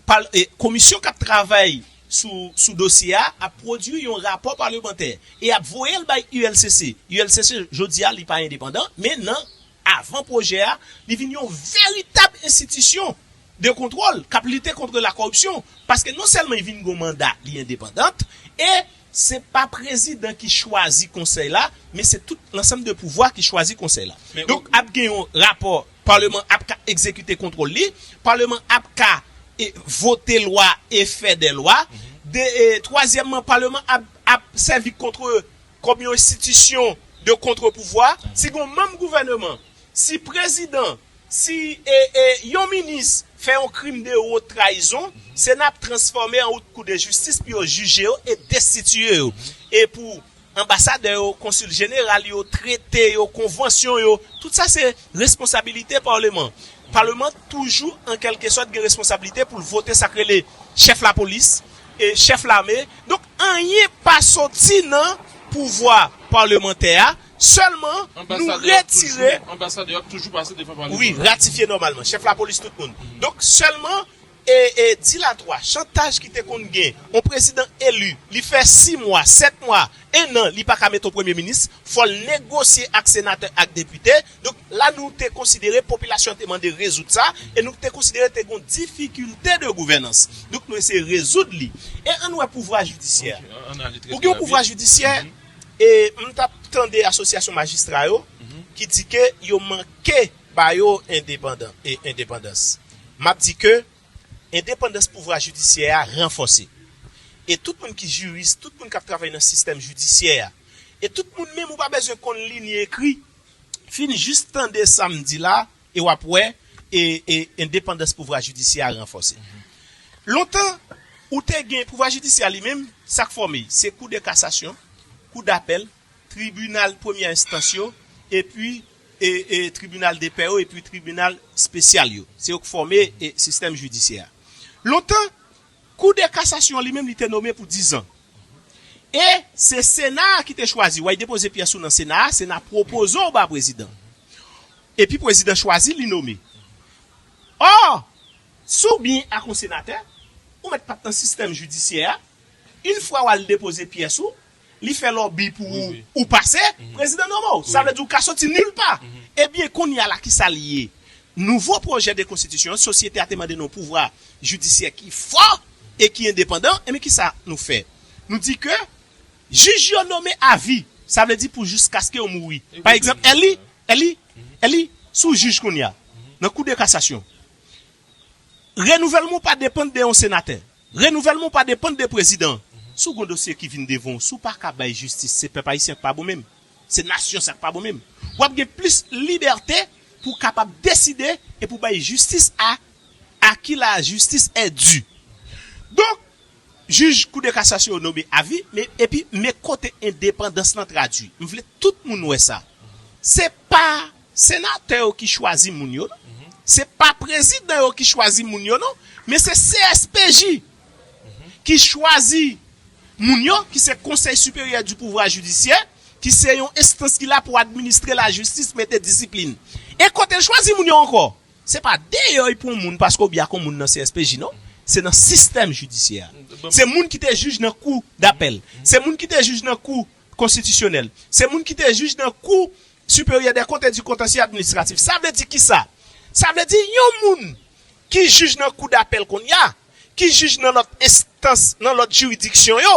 pal, e, komisyon k ap travay sou, sou dosye a ap pwodui yon rapò palmantè e ap voye l bay U L C C. U L C C, jodi a, li pa endepandan, men nan avan pwojè a, li vin yon veritab enstitisyon de kontwòl k ap lite kont lakòripsyon. Paske non sèlman li vin gen yon manda, li endepandant, e se pa prezidan ki chwazi konsèy la, men se tout lansanm de pouvwa ki chwazi konsèy la. Donk, ap gen yon rapò, palman ap ka egzekite kontwòl li, palman ap ka, e, vote lwa e fè de lwa. De, e, twazyèmman, palman ap, ap sèvi kont, kòm yon enstitisyon de kontrepouvwa. Si gen yon manm gouvènman, si prezidan, si, e, e, yon minis fè yon krim de wot trayizon, se n ap transfòme an wout kou de jistis pou yo jije yo e destitiye yo. E pou anbasadè yo, konsil jeneral yo, trete yo, konvansyon yo, tout sa se responsabilite palman. Palman toujou, an kèlkesòt, gen responsabilite pou l vote sa k rele chèf lapolis e chèf lame. Donk, anyen pa soti nan pouvwa palmantè a. Sèlman, nou retire. Anbasadè ap toujou pase devan palman. Wi, ratifye nòmalman. Chèf lapolis, tout moun. Donk, sèlman, e, e, dilatwa, chantaj ki te konn gen, yon prezidan eli, li fè sis mwa, sèt mwa, en an, li pa ka mete yon premye minis, fò l negosye ak senatè, ak depite. Donk, la, nou te konsidere, popilasyon an te mande rezoud sa, e nou te konsidere te gen difikilte de gouvènans. Donk, nou eseye rezoud li. E ann wè pouvwa jidisyè. Ou gen yon pouvwa jidisyè, e m t ap tande asosyasyon majistra yo, ki di ke yo manke ba yo endepandan, e endepandans. M ap di ke endepandans pouvwa jidisyè a ranfòse. E tout moun ki jiris, tout moun k ap travay nan sistèm jidisyè a, e tout moun menm ou pa bezwen konn li ni ekri, fin jis tande sa m di la, e w ap wè, e, e endepandans pouvwa jidisyè a ranfòse. Lontan, ou te gen pouvwa jidisyè a li menm, sa k fòme, se kou de kasasyon, kou dapèl, tribinal premyè enstans yo, epi, e, e, tribinal de pè yo, epi tribinal espesyal yo. Se yo k fòme, e, sistèm jidisyè a. Lontan, kou de kasasyon li menm, li te nome pou diz an. E se Sena a ki te chwazi. W al depoze pyès ou nan Sena a, Sena pwopoze w ba prezidan. Epi prezidan chwazi, li nome. Ò, si w byen ak yon senatè, ou mèt pa t nan sistèm jidisyè a, yon fwa w al depoze pyès ou, li fè lòbi pou ou, ou pase, prezidan nome w. Sa vle di ou ka soti nil pa. Ebyen, kounye a la, ki sa l ye? Nouvo pwojè de konstitisyon, sosyete a te mande nou pouvwa jidisyè ki fò e ki endepandan, ebyen, ki sa nou fè? Nou di ke jij yo nome avi, sa vle di pou jiskaske yo mouri. Pa egzanp, Eli, Eli, Eli, si w jij kounye a, nan kou de kasasyon, renouvèlman w pa depann de yon senatè. Renouvèlman w pa depann de prezidan. Si w gen dosye ki vin devan w, si w pa ka bay jistis, se pèp ayisyen k pa bon menm. Se nasyon sa k pa bon menm. W ap gen plis libète pou w kapab deside e pou bay jistis a, à qui la justice est due. Donk, jij kou de kasasyon yo nome avi, men, epi, men kote endepandans lan tradui. M vle tout moun wè sa. Se pa senatè yo ki chwazi moun yo, non. Se pa prezidan yo ki chwazi moun yo, non. Men se C S P J ki chwazi moun yo, ki se Conseil Supérieur du Pouvoir Judiciaire, ki se yon enstans ki la pou administre lajistis, mete disiplin. E kote l chwazi moun yo ankò? Se pa deyò y pran moun paske w byen ak yon moun nan C S P J, non. Se nan sistèm jidisyè a. Se moun ki te jij nan kou dapèl. Se moun ki te jij nan kou konstitisyonèl. Se moun ki te jij nan kou siperyè dè kont e di kontansyè administratif. Sa vle di ki sa? Sa vle di yon moun ki jij nan kou dapèl kounye a, ki jij nan lòt enstans, nan lòt jiridiksyon yo,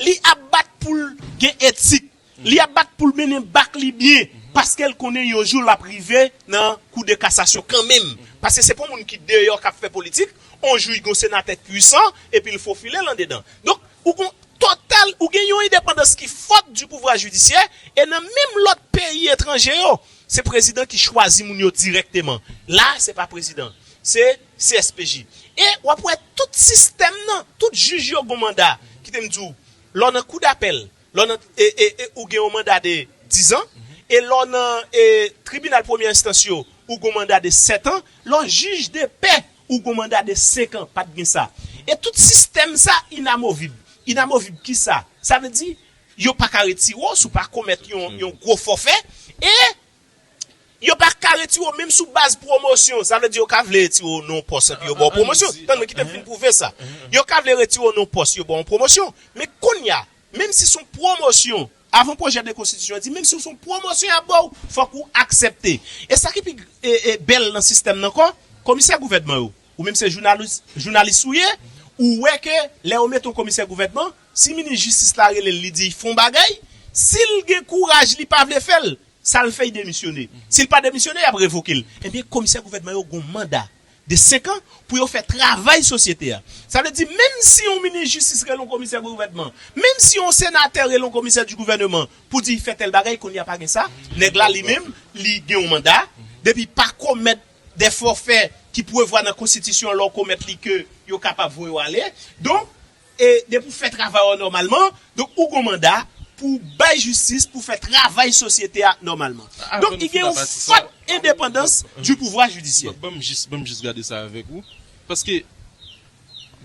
li ap bat pou l gen etik. Li ap bat pou l mennen bak li byen, paske l konnen yon jou l ap rive nan kou de kasasyon kanmenm. Paske se pa yon moun ki deyò k ap fè politik, yon jou l gen yon senatè pwisan, epi l fofile l andedan. Donk, ou gon total, ou gen yon endepandans ki fòt du pouvoir judiciaire, e nan menm lòt peyi etranje yo, se prezidan ki chwazi moun yo dirèkteman. La, se pa prezidan, se C S P J. E w ap wè tout sistèm nan, tout jij yo gon manda, kite m di w, lè w nan kou dapèl, lè w nan, e, e, e, ou gen yon manda de diz an, e lè w nan, e, tribinal premyè enstans yo, ou gen yon manda de sèt an, lè w jij de pè, ou gen yon manda de senk an, pa t gen sa. E tout sistèm sa inamovib. Inamovib ki sa? Sa vle di, yo pa ka retire w si w pa komèt yon, yon gwo fòfè, e yo pa ka retire w menm sou baz pwomosyon. Sa vle di yo ka vle retire w nan yon pòs epi yo ba w pwomosyon. Tann mwen, kite m fin pwouve sa. Yo ka vle retire w nan yon pòs, yo ba w yon pwomosyon. Men kounye a, menm si se yon pwomosyon, avan pwojè de konstitisyon an di, menm si se yon pwomosyon y ap ba w, fòk ou aksepte. E sa ki pi, e, e, bèl nan sistèm nan ankò, komisè gouvènman yo, ou menm se jounalis, jounalis ou ye, ou wè ke lè yo mete yon komisè gouvènman, si minis jistis la rele l, li di fè yon bagay, si l gen kouraj, li pa vle fè l, sa l fè, l demisyone. Si l pa demisyone, y ap revoke l. Ebyen, komisè gouvènman yo gen yon manda de senk an pou yo fè travay sosyete a. Sa vle di, menm si yon minis jistis rele yon komisè gouvènman, menm si yon senatè rele yon komisè di gouvèneman pou di fè tèl bagay, kounye a pa gen sa, nèg la li menm, li gen yon manda, depi pa komèt de fòfè Li prevwa nan konstitisyon lè w komèt li ke yo kapab voye w ale. Donk, e depi w fè travay ou nòmalman, donk ou gon manda pou bay jistis, pou fè travay sosyete a nòmalman. Donk, li gen yon fòt endepandans du pouvoir judiciaire. Ban m jis, ban m jis gade sa avèk ou. Paske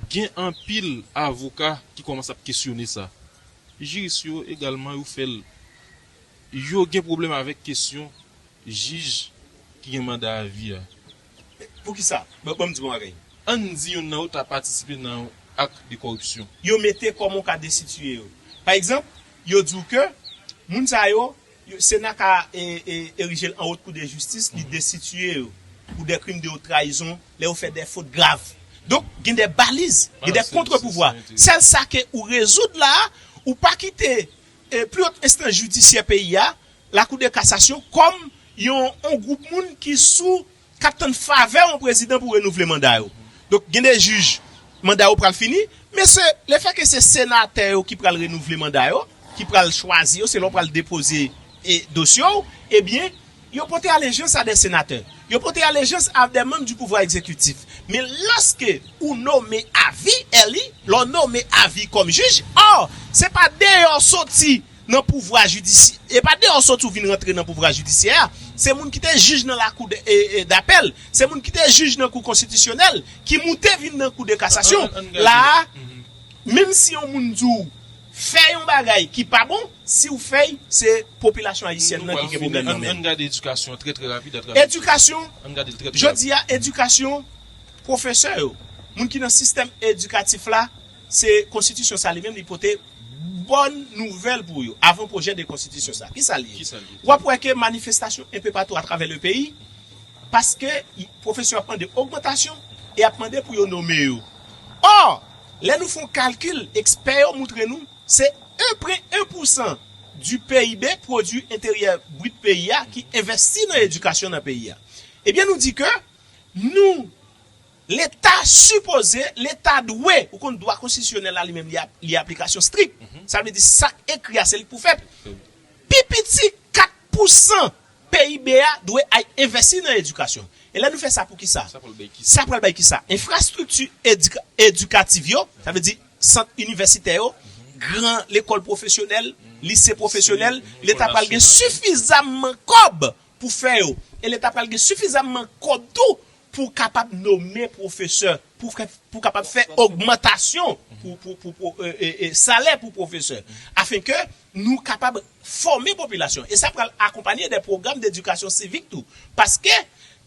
gen anpil avoka ki kòmanse ap kesyone sa. Jiris yo egalman, yo fè l. Yo gen pwoblèm avèk kesyon jij ki gen manda avi a. Poukisa? Ban, ban m di w yon bagay. Ann di youn nan yo ta patisipe nan yon ak de kòripsyon. Yo mete kòman w ka destitiye yo. Pa egzanp, yo di w ke moun sa yo, yo, Sena ka e, e, erije l an wot kou de jistis, li destitiye yo pou de krim de wot trayizon, lè yo fè de fot grav. Donk, gen de baliz, gen de kontrepouvwa. Sèl sa ke ou rezoud la, ou pa kite e, pli wot enstans jidisyè peyi a, Lakou de Kasasyon, kòm yon, yon gwoup moun ki sou, k ap tann favè yon prezidan pou renouvle manda yo. Donk, gen de jij, manda yo pral fini, men se lefètke se senatè yo ki pral renouvle manda yo, ki pral chwazi yo, se lè w pral depoze e, dosye w, ebyen, yo pote alejans a de senatè. Yo pote alejans a de manm du pouvoir exécutif. Men lòske ou nome avi, Eli, lè w nome avi kòm jij, ò, se pa deyò soti nan pouvwa jidisy-, e pa deyò soti ou vin rantre nan pouvwa jidisyè a. Se moun ki te jij nan lakou de, e, e, dapèl. Se moun ki te jij nan kou konstitisyonèl, ki moute vin nan kou de kasasyon. La a, menm si yon moun di w fè yon bagay ki pa bon, si w fè l, se popilasyon ayisyèn nan ki gen pwoblèm nan men. Ann gade edikasyon trè, trè rapid atravè. Edikasyon, ann gade l trè, trè rapid. Jodi a, edikasyon, pwofesè yo, moun ki nan sistèm edikatif la, se konstitisyon sa li menm li pote bòn nouvèl pou yo, avan pwojè de konstitisyon sa. Kisa l ye? Kisa l ye? W ap wè ke manifestasyon enpe patou atravè le peyi, paske pwofesè yo ap mande ogmantasyon e ap mande pou yo nome yo. Ò, lè nou fè yon kalkil, ekspè yo moutre nou, se en pwen en pousan du P I B, pwodui enteryè brit peyi a, ki envèsti nan edikasyon nan peyi a. Ebyen, nou di ke nou, Leta sipoze, Leta dwe, ou konn dwa konstitisyonèl la li menm li ap-, li aplikasyon strik. Sa vle di sa k ekri a se li k pou fèt. Pi piti kat pousan P I B a dwe al envèsti nan edikasyon. E lè nou fè sa pou ki sa? Sa pral bay ki sa? Sa pral bay ki sa? Enfrastrikti edika-, edikativ yo, sa vle di sant inivèsitè yo, gran lekòl pwofesyonèl, lise pwofesyonèl, Leta pral gen sifizamman kòb pou fè yo. E Leta pral gen sifizamman kòb tou pou kapab nome pwofesè, pou fè, pou kapab fè ogmantasyon pou, pou, pou, pou, e, e, e, salè pou pwofesè, afenke nou kapab fòme popilasyon. E sa pral akonpanye de pwogram dedikasyon sivik tou. Paske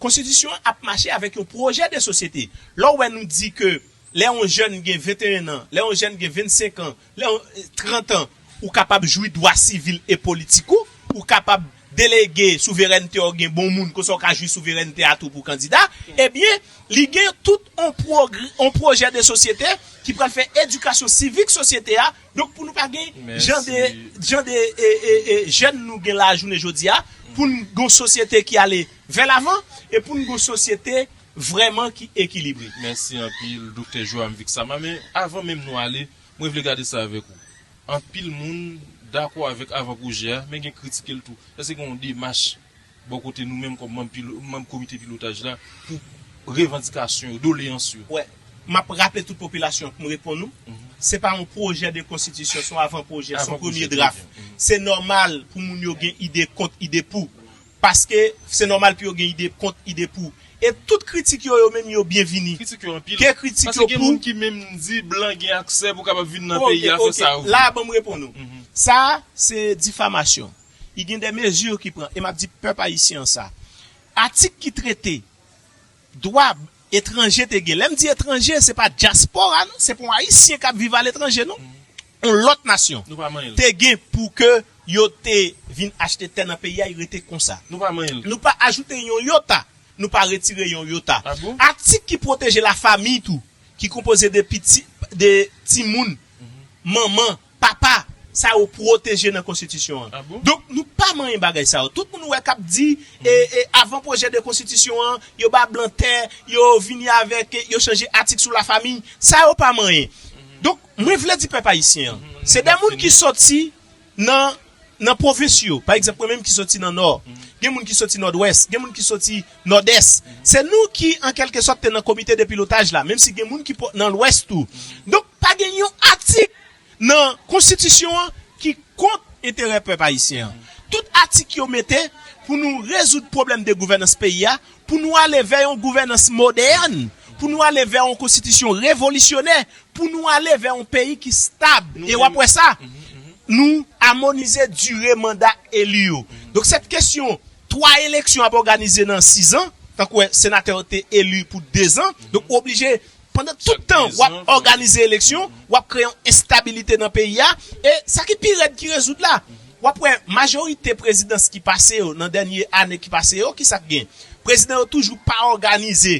konstitisyon an ap mache avèk yon pwojè de sosyete. Lè w wè nou di ke lè yon jèn gen venteyen an, lè yon jèn gen vennsenk an, lè yon, trant an, ou kapab jwi dwa sivil e politik ou, ou kapab delege souverènte w, gen bon moun, konsa w ka jwi souverènte a tou pou kandida, ebyen, li gen tout on pwogr-, on pwojè de sosyete ki pral fè edikasyon sivik sosyete a. Donk, pou nou pa gen jan de, jan de, e, e, e, jèn nou gen la jounen jodi a, pou n gon sosyete ki ale vè lavan, e pou n gon sosyete vrèman ki ekilibre. Mèsi anpil, Doktè Joam Vixama. Men avan menm nou ale, mwen vle gade sa avèk ou. Anpil moun dakò avèk avan pwojè a, men gen kritike l tou. Èske gen yon demach bò kote nou menm kòm manm pilo-, manm komite pilotaj la pou revandikasyon yo, doleyans yo? Wè, m ap raple tout popilasyon an pou m reponn ou. Se pa yon pwojè de konstitisyon, se yon avan pwojè, se yon premye draf. Se nòmal pou moun yo gen ide kont, ide pou. Paske se nòmal pou yo gen ide kont, ide pou. E tout kritik yo, yo menm yo byenvini. Kritik yo anpil. Ke kritik yo pou. Paske gen moun ki menm di blan gen aksè pou kapab vin nan peyi a, fè sa yo vle. La a, ban m reponn ou. Sa a, se difamasyon. I gen de mezi ki pran. E m ap di pèp ayisyen an sa. Atik ki trete dwa etranje te gen. Lè m di etranje, se pa dyaspora, non. Se pa yon Ayisyen k ap viv aletranje, non. Yon lòt nasyon te gen pou ke yo te vin achte tè nan peyi a, y rete konsa. Nou pa manyen l. Nou pa ajoute yon yota, nou pa retire yon yota. Atik ki pwoteje lafanmi tou, ki konpoze de piti, de timoun, manman, papa, sa yo pwoteje nan konstitisyon an. Donk, nou pa manyen bagay sa yo. Tout moun ou wè k ap di, e, e, avan pwojè de konstitisyon an, yo ba blan tè, yo vini avèk, yo chanje atik sou lafanmi, sa yo pa manyen. Donk, mwen vle di pèp ayisyen an, se de moun ki soti nan nan pwovens yo. Pa egzanp, mwen menm ki soti nan Nò, gen moun ki soti Nòdwès, gen moun ki soti Nòdès. Se nou ki, an kèlke sòt, te nan komite de pilotaj la, menm si gen moun ki po- nan Lwès tou. Donk, pa gen yon atik nan konstitisyon an ki kont enterè pèp ayisyen an. Tout atik yo mete pou nou rezoud pwoblèm de gouvènans peyi a, pou nou ale vè yon gouvènans modèn, pou nou ale vè yon konstitisyon revolisyonè, pou nou ale vè yon peyi ki stab. E w ap wè sa, nou amonize dire manda eli yo. Donk, sèt kesyon, twa eleksyon ap òganize nan sizan, tankou senatè yo te eli pou dezan. Donk, ou oblije, pandan tout tan, w ap òganize eleksyon, w ap kreye yon enstabilite nan peyi a. E sa ki pi rèd ki rezoud la, w ap wè majorite prezidans ki pase yo, nan dènye ane ki pase yo, ki sa k gen? Prezidan yo toujou pa òganize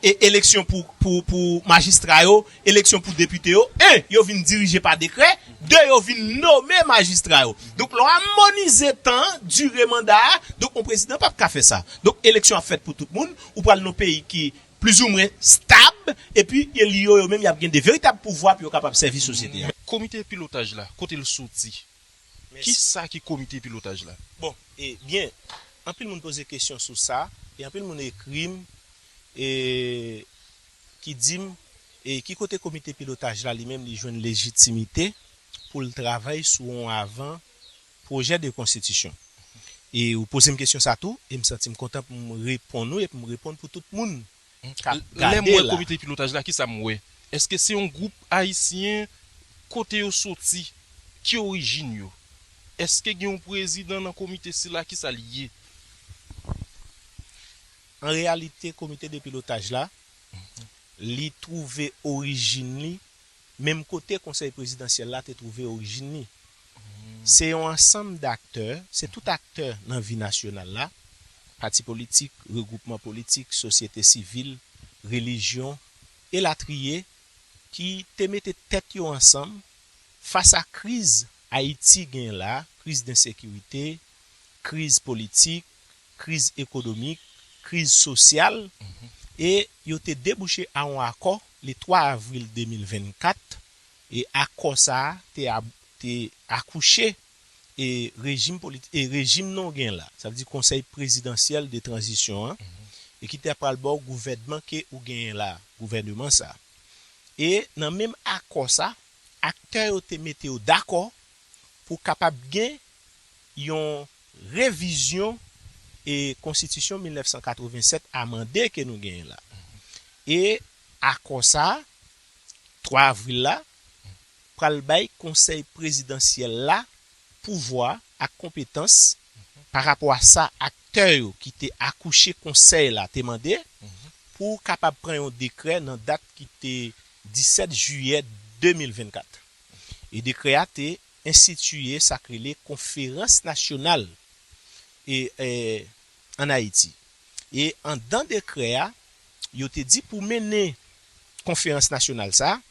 e eleksyon pou, pou, pou majistra yo, eleksyon pou depite yo. En, yo vin dirije pa dekrè. De, yo vin nome majistra yo. Donk, lè w amonize tan, dire manda a, donk, yon prezidan p ap ka fè sa. Donk, eleksyon ap fèt pou tout moun. Ou pral nan peyi ki plizoumwen stab, epi eli yo, yo menm, y ap gen de veritab pouvwa pou yo kapab sèvi sosyete a. Komite pilotaj la, kote l soti? Ki sa ki komite pilotaj la? Bon, e byen, anpil moun poze kesyon sou sa, e anpil moun ekri m, e ki di m, e ki kote komite pilotaj la li menm li jwenn lejitimite pou l travay sou yon avan pwojè de konstitisyon. E ou poze m kesyon sa tou, e m santi m kontan pou m reponn ou e pou m reponn pou tout moun k ap gade la. Lè m wè komite pilotaj la, ki sa m wè? Èske se yon gwoup ayisyen? Kote yo soti? Ki orijin yo? Èske gen yon prezidan nan komite sila? Ki sa l ye? An reyalite, komite de pilotaj la, li twouve orijin li menm kote Konsèy Prezidansyèl la te twouve orijin li. Se yon ansanm daktè, se tout aktè nan vi nasyonal la, pati politik, regwoupman politik, sosyete sivil, relijyon, elatriye, ki te mete tèt yo ansanm fas a kriz Ayiti gen la, kriz densekirite, kriz politik, kriz ekonomik, kriz sosyal, e yo te debouche a yon akò le twa avril de mil vennkat, e akò sa a te, te akouche e rejim politi-, e rejim nan w gen la. Sa vle di Konsèy Prezidansyèl de Tranzisyon an, e ki te pral ba w gouvènman ke ou genyen la, gouvèneman sa. E nan menm akò sa, aktè yo te mete yo dakò pou kapab gen yon revizyon e konstitisyon mil nèf san katrevennsèt amande ke nou genyen la. E akò sa, twa avril la, pral bay Konsèy Prezidansyèl la pouvwa ak konpetans pa rapò a sa aktè yo ki te akouche konsèy la te mande pou kapab pran yon dekrè nan dat ki te disèt jiyè de mil vennkat. E dekrè a te enstitiye sa k rele Konferans Nasyonal e, e, ann Ayiti. E anndan dekrè a, yo te di pou mennen konferans nasyonal sa a,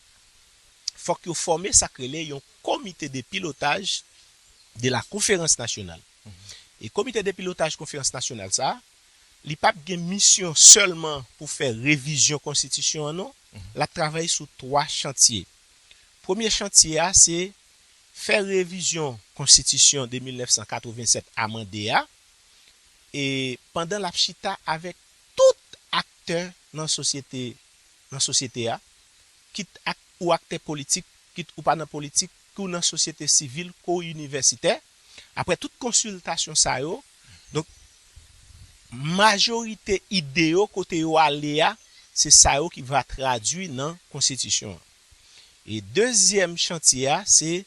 fòk yo fòme sa k rele yon comité de pilotage de la conférence nationale. E komite de pilotaj konferans nasyonal sa a, li p ap gen misyon sèlman pou fè revizyon konstitisyon an non, l ap travay sou twa chantye. Premye chantye a se fè revizyon konstitisyon de mil nèf san katrevennsèt amande a, e pandan l ap chita avèk tout aktè nan sosyete, nan sosyete a, kit ak, ou aktè politik, kit ou pa nan politik, ke w nan sosyete sivil, ke w inivèsitè, apre tout konsiltasyon sa yo, donk, majorite ide yo kote yo ale a, se sa yo ki va tradui nan konstitisyon an. E dezyèm chantye a, se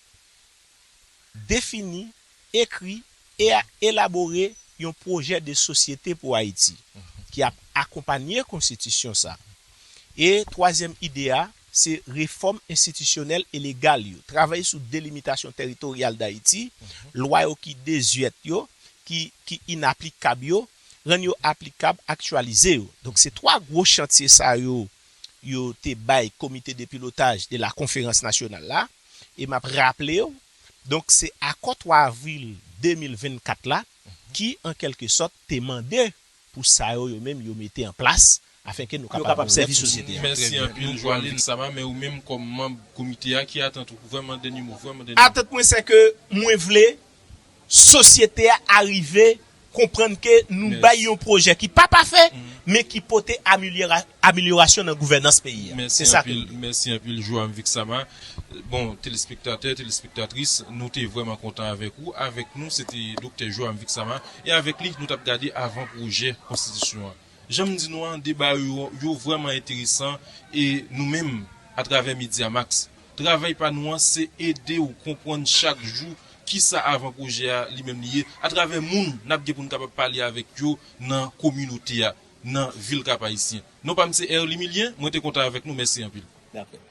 defini, ekri e a elabore yon pwojè de sosyete pou Ayiti ki ap akonpanye konstitisyon sa. E twazyèm ide a, se refòm enstitisyonèl e legal yo, travay sou delimitasyon teritoryal Dayiti, lwa yo ki dezyèt yo, ki, ki inaplikab yo, rann yo aplikab, aktyalize yo. Donk, se twa gwo chantye sa yo, yo te bay Comité de pilotage de la conférence nationale la, e m ap raple w, donk, se akò twa avril de mil vennkat la, ki, an kèlke sòt, te mande pou sa yo, yo menm, yo mete an plas, afenke nou kapab sèvi sosyete a. Mèsi anpil, Joalin Sama, men ou menm, kòm manm komite a, ki atant ou? Vrèman, dènye mo, vrèman, dènye mo. Atant mwen, se ke mwen vle sosyete a arive konprann ke nou bay yon pwojè ki pa pafè, men ki pote amelyorasyon nan gouvènans peyi a. Se sa ke nou vle. Mèsi anpil, Joam Vixama. Bon, telespektatè, telespektatris, nou te vrèman kontan avèk ou. Avèk nou, se te Doktè Joam Vixama. E avèk li, nou t ap gade avan pwojè konstitisyon an. Jan m di nou an, deba yo, yo vrèman enteresan e nou menm, atravè Mediamax, travay pa nou an, se ede w konprann chak jou kisa avan pwojè a li menm li ye, atravè moun n ap gen pou n kapab pale avèk yo nan kominote a, nan vil Kap Ayisyen. Non pa m se Erly Milien, mwen te kontan avèk nou, mèsi anpil. Dakò.